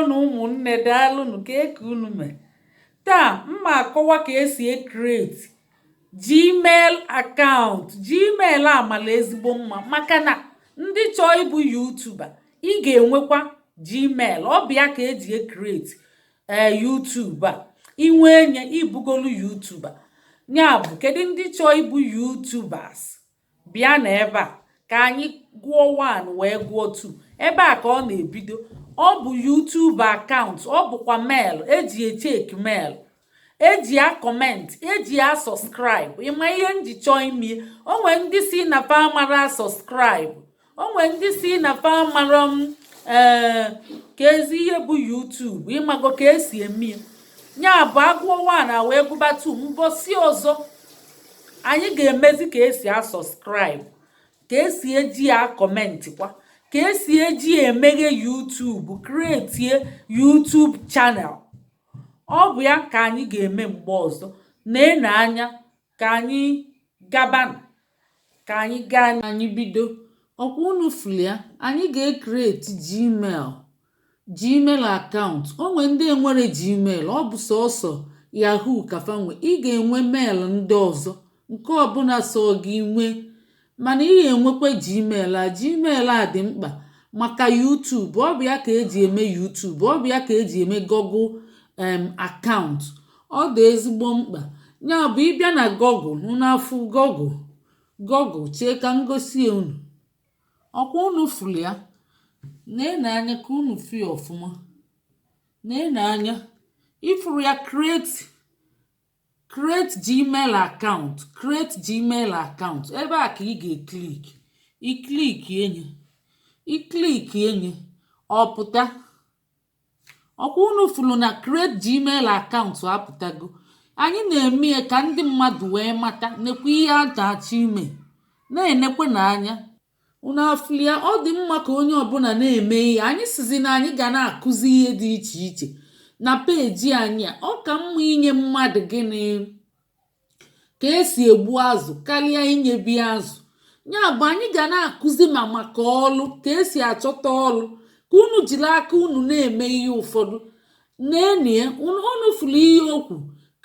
Na ụmụnne, daalụnụ. Ka eke unu mee taa, mma akọwa ka esi e-create Gmail account. Gmail amala ezigbo mma maka na ndị chọọ ịbụ YouTuber, ị ga-enwekwa Gmail. Ọ bụ ya ka eji e-create YouTube a. Inwe enye ibugolu YouTuber. Ya bụ, kedu ndị chọọ ịbụ YouTubers? Bịa na ebe a ka anyị gụọ 1 wee gụọ 2. Ebe a ka ọ na-ebido. Ọ bụ YouTube account, ọ bụkwa mail eji e-check mail, eji a comment, eji a subscribe. Ịma ihe nji chọọ ime? Onwe ndị si na fa mara subscribe, onwe ndị si na fa mara m ee ka ezi ihe bụ YouTube. Ịmago ka esi eme ya? Ya bụ, agụọ 1 a wee gụba 2. Mbọsị ọzọ anyị ga-emezi ka esi a subscribe, ka esi eji ya comment, kwa ka esi eji emeghe YouTube, create YouTube channel. Ọ bụ ya ka anyị ga-eme mgbe ọzọ. Na-ene anya ka anyị gaba, ka anyị gaa, anyị bido. Ọkwa unu fụlụ ya, anyị ga-e-create Gmail account. O nwee ndị enwere Gmail, ọ bụ sọsọ Yahoo ka fa nwe. Ị ga-enwe mail ndị ọzọ nke ọbụla so gị nwee, mana ị ga-enwekwa Gmail a. Gmail a dị mkpa maka YouTube. Ọ bụ ya ka eji eme YouTube, ọ bụ ya ka eji eme Google account. Ọ dị ezigbo mkpa. Ya bụ, ịbịa na Google, unu afụ Google. Chee ka m gosi unu. Ọkwa unu fụrụ ya? Na-ene anya ka unu fụ ya ọfụma. Na-ene anya, ifuru ya: create Gmail account, create Gmail account. Ebe a ka ị ga-e-click. I-click enye, i-click enye, ọ pụta. Ọkwa unu fụrụ na create Gmail account apụtago? Anyị na-eme ya ka ndị mmadụ wee mata nekwa ihe a na-achọ ime. Na-enekwe n'anya, unu afụli ya? Ọ dị mma ka onye ọbụla na-eme ihe. Anyị sizi na anyị ga na-akụzi ihe dị iche iche na peji anyị a. Ọ ka mma inye mmadụ gịnị ka esi egbu azụ karịa inyebi azụ. Ya bụ, anyị ga na-akụzi ma maka ọlụ, ka esi achọta ọlụ, ka unu jiri aka unu na-eme ihe ụfọdụ. Na-enie unu fụrụ ihe okwu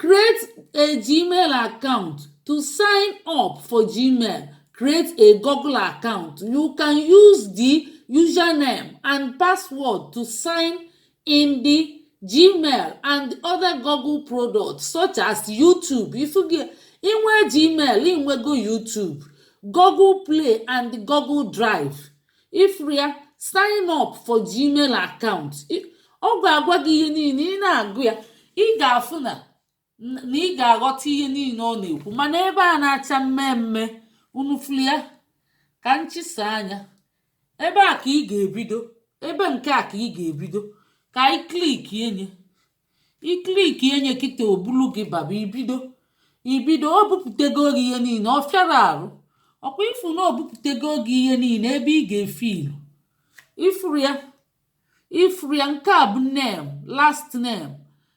"Create a Gmail account". To sign up for Gmail, create a Google account. You can use the username and password to sign in the Gmail and other Google products such as YouTube. Ifugi inwe Gmail, inwego YouTube, Google Play and Google Drive. Ifuru ya? Sign up for Gmail account. Ọ ga-agwa gị ihe niile. Ị na-agụ ya, ị ga-afụ na ị ga-aghọta ihe niile ọ na-ekwu. Mana ebe a na-acha mmemme, unu fụrụ ya? Ka nchisa anya, ebe a ka ị ga-ebido. Ebe nke a ka ị ga-ebido. Ka anyị click enye. I-click enye kịta, obulu gị baba ibido. Ibido, o bupụtego gị ihe niile. Ọ fịara arụ. Ọkwa ifu na o bupụtego gị ihe niile ebe ị ga-efilu? Ifuru ya? Ifuru ya? Nke a bụ name, last name.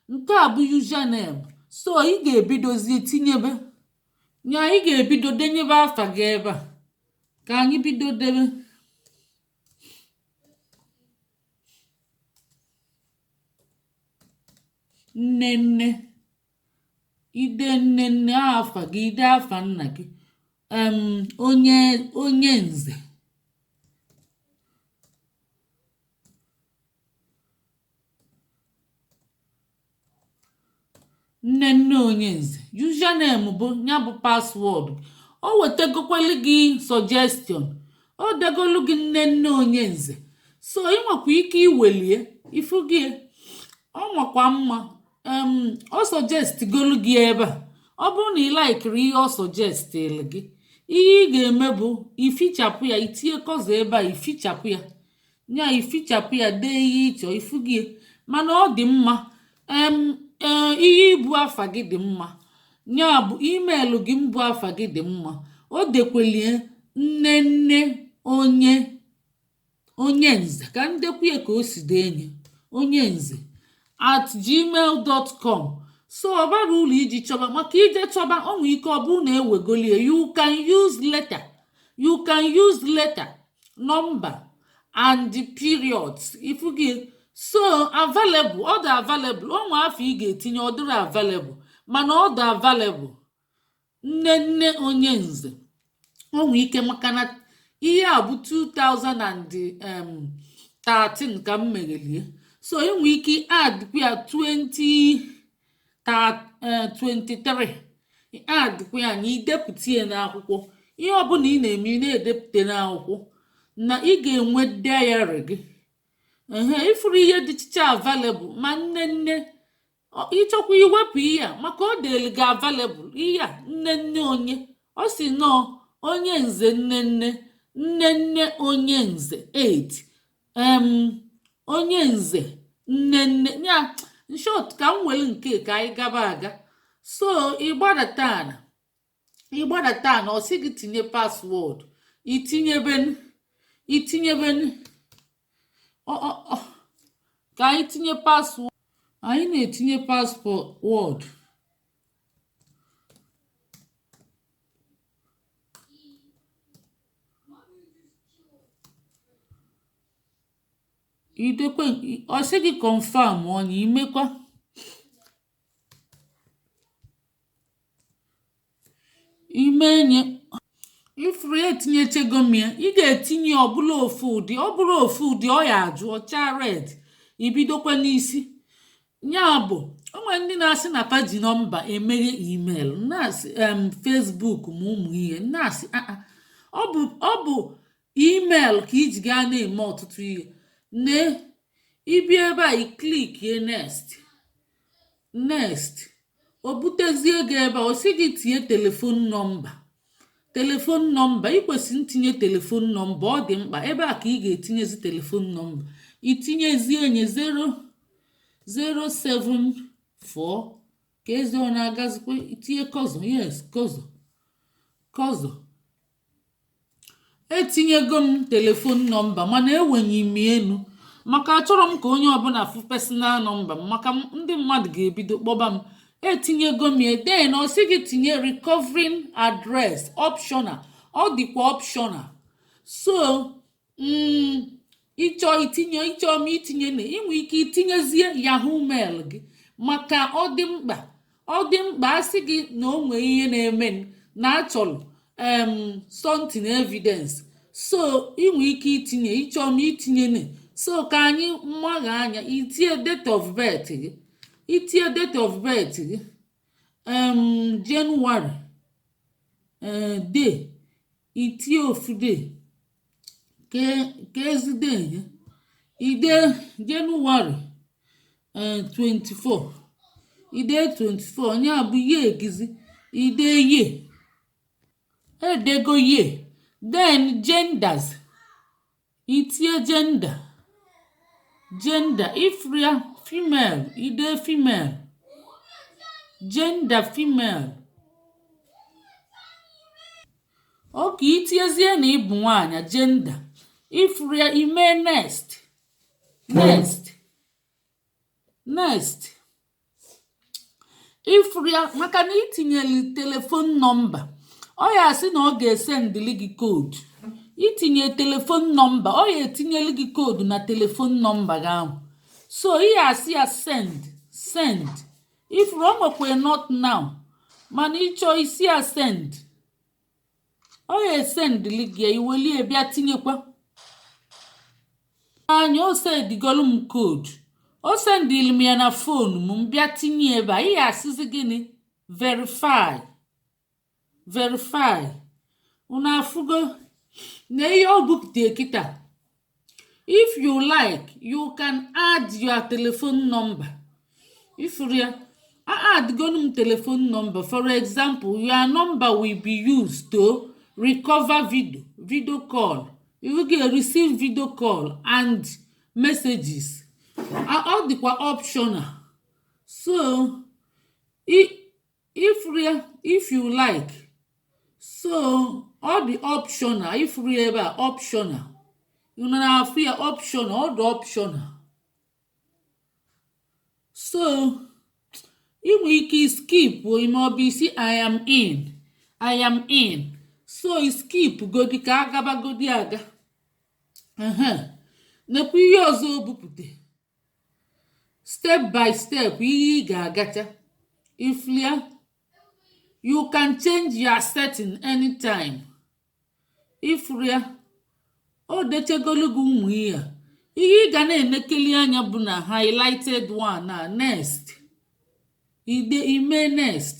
Nke a bụ username. So ị ga-ebidozie tinyebe nya. Ị ga-ebido denyebe afa gị ebe a. Ka anyị bido debe. Nne nne, ide nne nne, afa gị, ide afa nna gị, onye nze. Nne nne onye nze. Username bụ ya bụ password. O wetagokwelu gị suggestion, o degolu gị nne nne onye nze. So ị nwekwa ike iwelie ifu gị. Ọ makwa mma. Ọ suggest golu gị ebe a. Ọ bụrụ na ị like-iri ihe ọ suggest-ịrị gị, ihe ị ga-eme bụ ifichapụ ya, itinye cursor ebe a, ifichapụ ya, nya ifichapụ ya, dee ihe ịchọ. Ifu gị? Mana ọ dị mma. Ee, ihe ibu afa gị dị mma. Ya bụ email gị mbụ, afa gị dị mma. O dekwelie nne nne onye nze. Ka ndekwa ya ka o si dee enye onye nze@gmail.com. So ọ bara uru iji chọba, maka ije chọba, o nwee ike ọ bụrụ na ewegolie. You can use letter, you can use letter, number and the periods. Ifu gị? So available, ọ dị available. O nwe afọ ị ga-etinye, ọ dịrị available, mana ọ dị available. Nne nne onye nze, o nwee ike, maka na ihe a bụ 2013 ka m meghelie, so enwe ike add ya 2023, add kwa ya na idepụta ya n'akwụkwọ. Ihe ọbụla ị na-eme, ị na-edepụta n'akwụkwọ na ị ga-enwe diary gị. Ehe, ifuru ihe dịchicha available. Ma nne nne, ịchọkwa iwepụ ihe a, maka ọ dịrị gị available. Ihe a, nne nne onye, ọ si nọọ onye nze, nne nne, nne nne onye nze 8, onye nze nne nne ya. In short, ka m were nke ka anyị gaba aga. So ịgbadata ana, ịgbadata ana, ọ sị gị tinye password. Itinyeben, itinyeben. Ka anyị tinye password. Anyị na-etinye password. Idekwe, ọ sị gị confirm onye imekwa. Ime nye ifuru ya, etinyechego m ya. Ị ga-etinye ọbụla ofu ụdị, ọ bụrụ ofu ụdị, ọ ya ajụ, ọcha red, ibidokwa n'isi ya. Bụ o nwere ndị na-asị na fa ji nọmba emeghe email, na-asị Facebook, ma ụmụ ihe na-asị aa, ọ bụ email ka iji gaa na-eme ọtụtụ ihe. Ne ịbịa ebe a, i clickie next, next, o butezie gị ebe a, ọ sị gị tinye telephone number. Telephone number, ị kwesịrị ntinye telephone number, ọ dị mkpa. Ebe a ka ị ga-etinyezi telephone number. Itinyezie nye 0074 ka ezi ọ na-agazikwa. Itinye kọzọ, yes, kọzọ, kọzọ. Etinyego m telephone number, mana enwenye m enu maka achọrọ m ka onye ọbụla fụ personal number m, maka ndị mmadụ ga-ebido kpọba m. Etinyego m ya. Then ọ sị gị tinye recovering address, optional. Ọ dịkwa optional. So ịchọ itinye, ịchọ m itinye, na inwe ike itinyezie Yahoo Mail gị, maka ọ dị mkpa, ọ dị mkpa. Asị gị na o nwee ihe na-eme na achọrọ something evidence, so inwe ike itinye. Ịchọ m itinye na, so ka anyị mmagha anya. Itinye date of birth gị, itinye date of birth gị, January, day, itinye ofu day ka ezide ya, ide January 24, ide 24, onye a bụ ye egizi, ide ye, edego ye. Then genders, itinye gender, gender ifria female, ide female, gender female. Oke, itinyezie na ịbụ nwaanyị, gender ifria. Ime next, next, next. Ifria, maka na itinyere telephone number, ọ ya asị na ọ ga-esendịlị gị code. Itinye telephone number, ọ ya etinyelu gị code na telephone number gị ahụ. So ị ya asị ya send, send. Ifuru, o nwekwa not now, mana ịchọ isi ya send, ọ ya esendịlị gị ya, iwelie bịa tinyekwa anya. O sendigolu m code, o sendịlị m ya na phone m. M bịa tinye ebe a. Ị ya asịzi gịnị? Verify, verify. Unu afụgo na ihe o bupụta kịta. If you like, you can add your telephone number. Ifuru ya, addgonu m telephone number. For example, your number will be used to recover video call. You ga receive video call and messages. Ọ dịkwa optional. So ifuru ya, if you like, so ọ dị optional. Ifuru ya ebe a, optional. Unu na-afụ ya, optional, ọ dị optional. So ị nwere ike skip ma ọ bụ isi "I am in, I am in". So skip godi ka agabagodi aga. Ehe, nekwa ihe ọzọ o bupute. Step by step ihe ị ga-agacha iflia. You can change your setting anytime. Ifuru ya, o dechegolu gị ụmụ ihe a. Ihe ị ga na-enekeli anya bụ na highlighted one a, next. Ide ime next.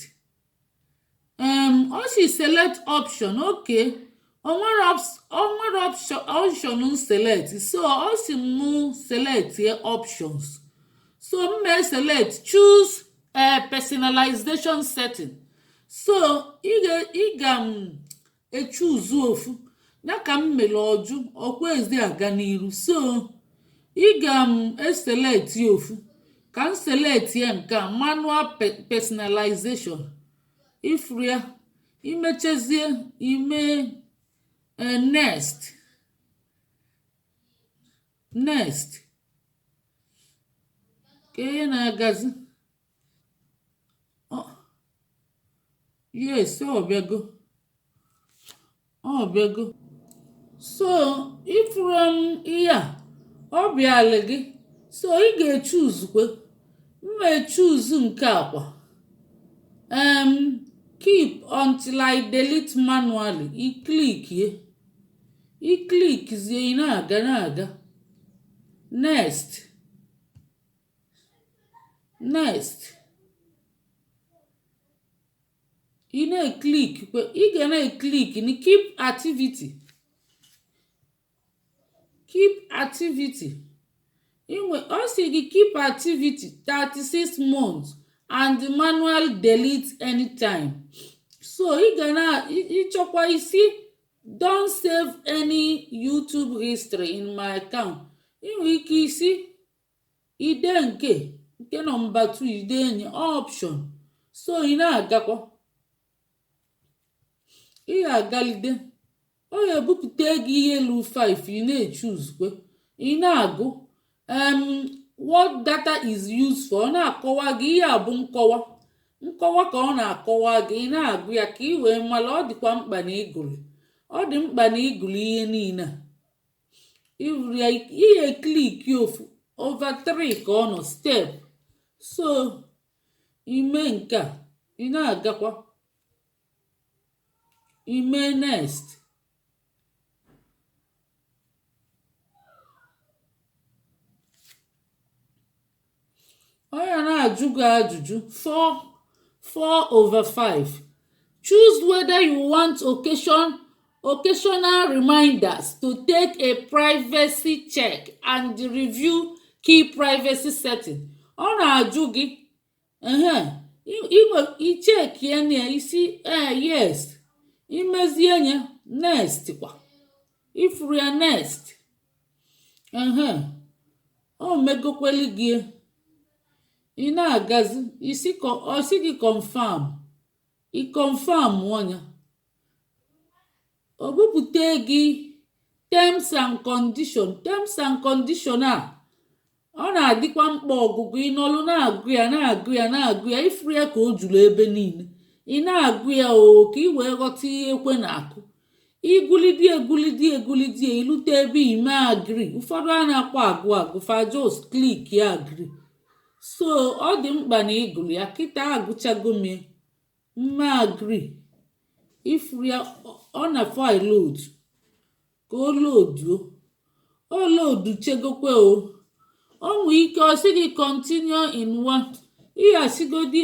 Ọ si select option. Okay, o nwere option select, so ọ si mụ select options. So m mee select, choose a personalization setting. So ị ga m echuzu ofu ya ka m mere ọjụ ọkwa ezi aga n'iru. So ị ga m eselect ofu ka m select ya, nke a, manual personalization. Ifuru ya, imechezie ime next, next. Ka ihe na-agazi. Yes, ọ bịago, ọ bịago. So ifuru m ihe a, ọ bịala gị. So ị ga-echuzukwe. M echuzu nke a kwa, keep until I delete manually. I clickie, i clickzie, ị na-aga, na-aga, next, next. Ị na-eclick kwe, ị ga na-eclick ni keep activity, keep activity. Inwe ọ sị gị keep activity 36 months and manual delete anytime. So ị ga na ịchọkwa isi don't save any YouTube history in my account. Ị nwere ike isi ide nke number 2, ide enye option. So ị na-agakwa, ị ga-agalide, ọ ga-ebupụta gị ihe elu 5. Ị na-echuzukwe, ị na-agụ what data is used for. Ọ na-akọwa gị ihe a bụ nkọwa, nkọwa ka ọ na-akọwa gị. Ị na-agụ ya ka ị wee mara. Ọ dịkwa mkpa na ịgụrụ, ọ dị mkpa na ịgụrụ ihe niile a. Ịhụrụ ya, ihe click ofu over 3 ka ọ nọ step. So ime nke a, ị na-agakwa, ime next. Ọ ya na-ajụ gị ajụjụ 4, 4 over 5. Choose whether you want occasional reminders to take a privacy check and review key privacy setting. Ọ na-ajụ gị ehe inwe ichekie na ya isi ee, yes. Imezie ya, next kwa. Ifuru ya, next. Ehe, o megokweli gị. Ị na-agazi, isi ọ sị gị confirm. Ị confirm ọnya, o bupute gị terms and condition. Terms and condition a, ọ na-adịkwa mkpa ọgụgụ. Ịnọlụ na-agụ ya, na-agụ ya, na-agụ ya. Ifuru ya ka o juru ebe niile, ị na-agụ ya o ka ị wee ghọta ihe ekwe na-akụ. Igulidi, egulidi, egulidi, ilute ebe ime agree. Ụfọdụ a na-akpọ agụ agụ, fa just click ya agree. So ọ dị mkpa na ịgụrụ ya. Kịta agụchago m ya, mma agree. Ifuru ya, ọ na file load ka o loaduo, o load chegokwe. O nwee ike ọ sị gị continue in one. Ị asịgodi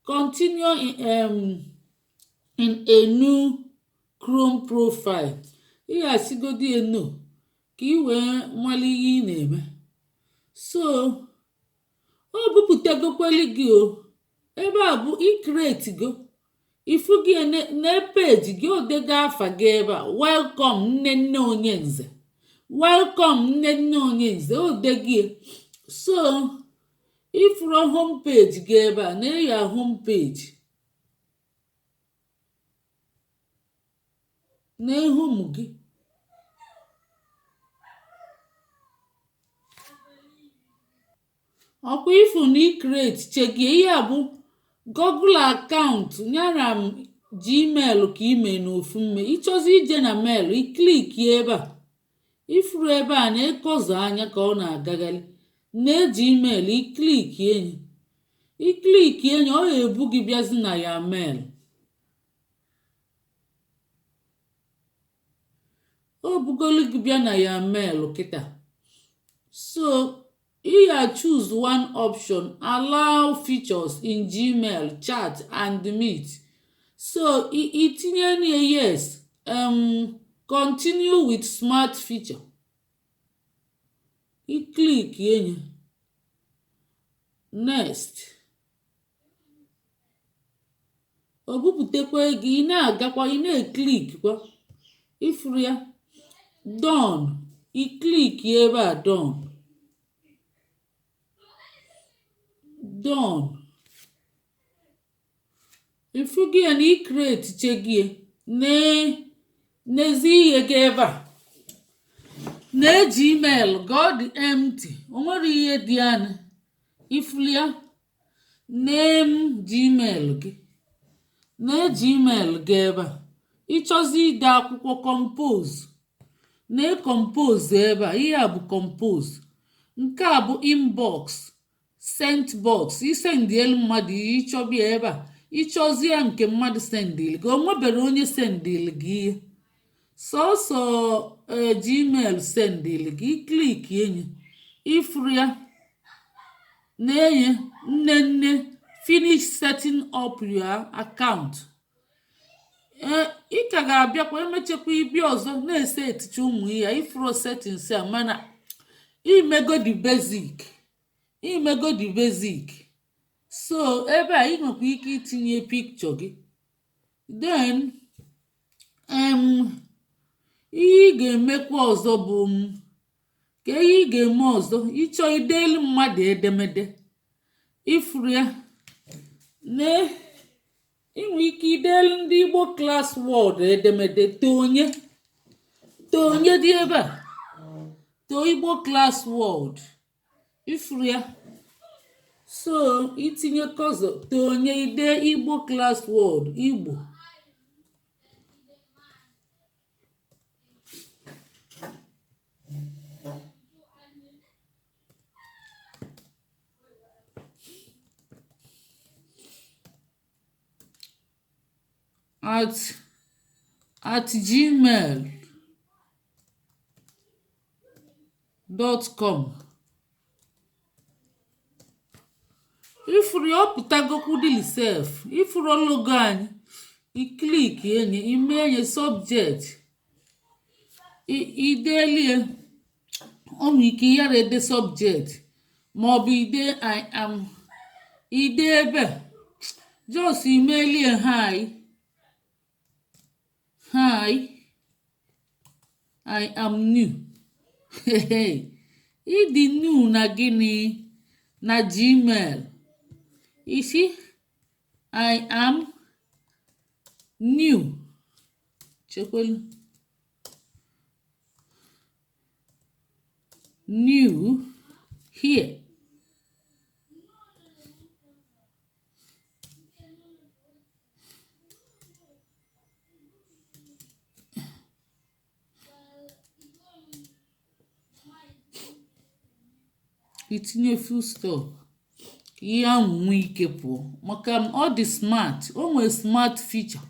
continue in a new Chrome profile. Ị asịgodi no ka ị wee mara ihe ị na-eme. So o bupụtagokweli gị o ebe a bụ icreate go. Ifu gị na page gị, odego afa gị ebe a, "Welcome Nne Nne Onye Nze, welcome Nne Nne Onye Nze." Odego. So ifuru home page gị ebe a, na ya home page na home gị. Ọkwa ifu na icreate chegie. Ihe a bụ Google account nyara m Gmail ka ime n'ofu mme. Ịchọzi ije na mail, iclick ebe a. Ifuru ebe a na-ekozo anya ka ọ na-agagharị. Na Gmail, i click enyi, i click enyi, ọ ga-ebu gị bịazi na ya mail. O bugolu gị bịa na ya mail kịta. So ị ya choose one option: allow features in Gmail, chat and meet. So itinye na yes, continue with smart feature. I click enyi, next. O bupụtakwa gị, ị na-agakwa, ị na-e click kwa. Ifuru ya, done. I click ebe a, done, done. Ifugi ya na i create chegi n'ezi ihe gị ebe a na-eji email gị. Ọ dị empty, o nwere ihe dị anya. Ifuru ya, name Gmail gị, na Gmail gị ebe a. Ịchọzi ide akwụkwọ, compose na compose ebe a. Ihe a bụ compose, nke a bụ inbox, sent box. I sendielu mmadụ ihe, ịchọbịa ebe a. Ịchọzie nke mmadụ sendili gị, o nwebere onye sendili gị ihe, sọsọ Gmail sendili gị. I click enyi, ifuru ya na-enye nne nne, finish setting up your account. Ee, ị ka ga-abịakwa emechakwa ịbịa ọzọ na-ese eticha ụmụ ihe ifuru settings a, mana imego the basic, imego the basic. So ebe a ị nwekwa ike itinye picture gị. Then ihe ị ga-emekwa ọzọ bụ ka ihe ị ga-eme ọzọ, ịchọ idelu mmadụ edemede. Ifuru ya na ị nwere ike idelu ndị Igbo Class World edemede. Too onye, too onye dị ebe a, too Igbo Class World. Ifuru ya, so itinye cursor, too onye, ide Igbo Class World, Igbo @gmail.com. Ifuru ya, ọ pụtagokwu dịlị sef. Ifuru logo anyị, i click enyi, ime enye subject, idelie. O nwere ike yara ede subject, maọbụ ide I am, ide ebe just imelie hi, hi, I am new. Ịdị new na gịnị? Na Gmail. Isi I am new, chekwelu, new here. Itinye full stop ka ihe ahụ nwee ike pụọ, maka ọ dị smart, o nwere smart feature.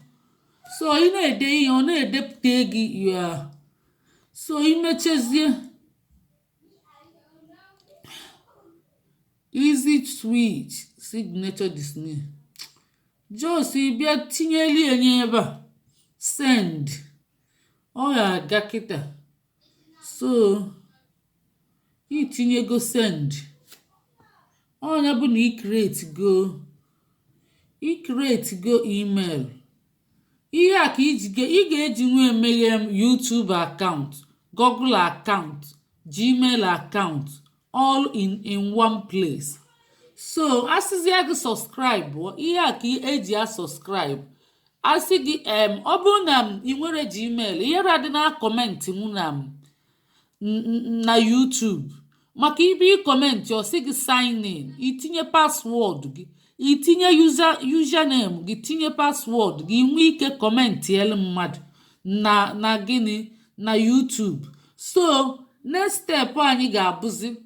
So ị na-ede ihe, ọ na-edepụta gị ya. So imechezie, easy switch signature dismiss, just bịa tinyeli enye ebe a, send. Ọ ga-aga kịta. So itinyego send, ọnya bụ na i create go, i create go email. Ihe a ka iji ị ga-eji nwee meghe YouTube account, Google account, Gmail account, all in one place. So asịzịa gị subscribe, ihe a ka eji a subscribe. Asị gị ọ bụrụ na ị nwere Gmail, ihere adị na comment mụ na YouTube, maka ibe ị comment, ọ sị gị sign in, itinye password gị, itinye username gị, tinye password gị, nwee ike comment elu mmadụ na gịnị? Na YouTube. So next step anyị ga-abụzi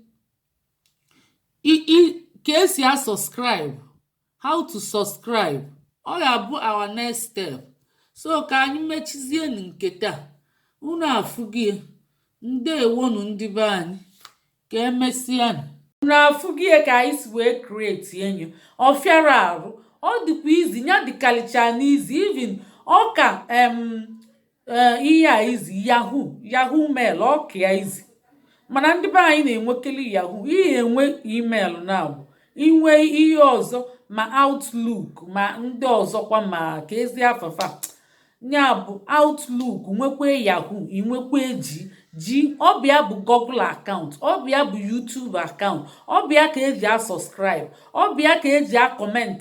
Ka esi a subscribe, how to subscribe. Ọ ga-abụ our next step. So ka anyị mechizie nke taa. Unu afụgie. Ndewonu, ndị be anyị, ka emesịanụ. Unu afụgie ka anyị si wee create enyo. Ọ fịara arụ, ọ dịkwa easy. Ya dịkarịcha n'easy, even ọ ka ihe a easy, Yahoo Mail ọ ka ya easy. Mana ndị be anyị na-enwekeli Yahoo. Ihe enwe email na bụ inwe ihe ọzọ, ma Outlook, ma ndị ọzọkwa, ma ka ezi afafa ya bụ Outlook, nwekwa Yahoo, inwekwa ji ji ọbịa bụ Google account, ọbịa bụ YouTube account, ọbịa ka eji a subscribe, ọbịa ka eji a comment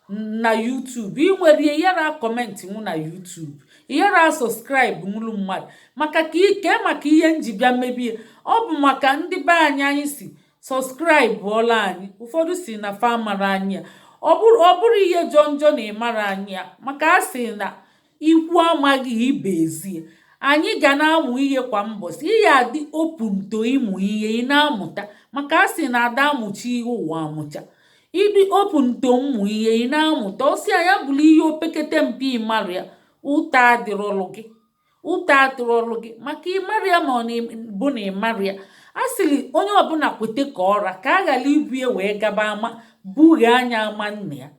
na YouTube. Ị nwere ihe yara comment nwụ na YouTube, yara subscribe nwụrụ mmadụ. Maka ka ike, maka ihe nji bịa mebie, ọ bụ maka ndị be anyị. Anyị si subscribe bụọla anyị, ụfọdụ si na fa mara anyị ya. Ọ bụrụ ihe jọ njọ na ịmara anyị ya, maka a sị na ikwu amaghị ibe ezie. Anyị ga na-amụ ihe kwa mbọsị. Ihe adị open to ịmụ ihe, ị na-amụta, maka a sị na ada amụcha ihe ụwa amụcha. Ịdị open to mmụ ihe, ị na-amụta. Ọsị ya bụrụ ihe opekete mpe ịmara ya, ụta adịrọlụ gị, ụta adịrọlụ gị, maka ịmara ya ma ọ bụ na ịmara ya. A sịrị onye ọbụla kwete ka ọra ka a ghara ibu ya wee gaba ama bughe anya ama nna ya.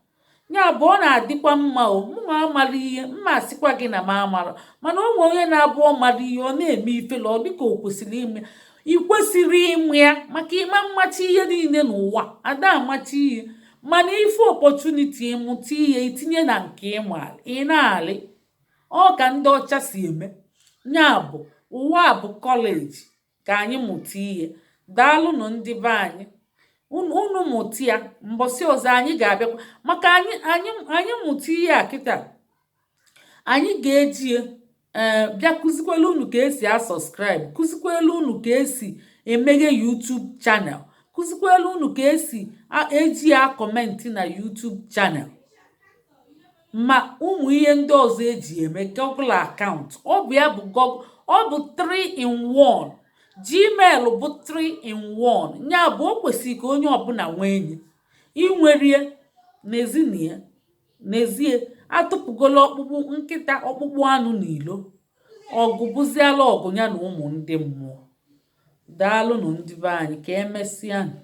Ya bụ, ọ na-adịkwa mma. O mụnwa amara ihe mma, asịkwa gị na m amara. Mana o nwere onye na-abụ ọ mara ihe, ọ na-eme ifele, ọ dịka o kwesịrị ime. Ị kwesịrị ịmụ ya, maka ịma mmachi ihe niile n'ụwa ada amachi ihe. Mana ife opportunity ịmụta ihe, itinye na nke ịma, ị na-alị ọ ka ndị ọcha si eme. Ya bụ, ụwa bụ college, ka anyị mụta ihe. Daalụnụ, ndị be anyị. Unu mụta ya. Mbọsị ọzọ anyị ga-abịakwa, maka anyị mụta ihe a kịta, anyị ga-eji bịa kụzikwelu unu ka esi a subscribe, kụzikwelu unu ka esi emeghe YouTube channel, kụzikwelu unu ka esi eji ya comment na YouTube channel, ma ụmụ ihe ndị ọzọ eji eme Google account. Ọ bụ ya bụ Google, ọ bụ 3 in 1. Gmail bụ 3 in 1. Ya bụ, o kwesịrị ka onye ọbụla nwee enyi inwerie n'ezinie. N'ezie, atụpụgola ọkpụkpụ nkịta, ọkpụkpụ anụ n'ilo. Ọgụ bụziala ọgụ ya na ụmụ ndị mmụọ. Daalụnụ, ndị be anyị, ka emesịanụ.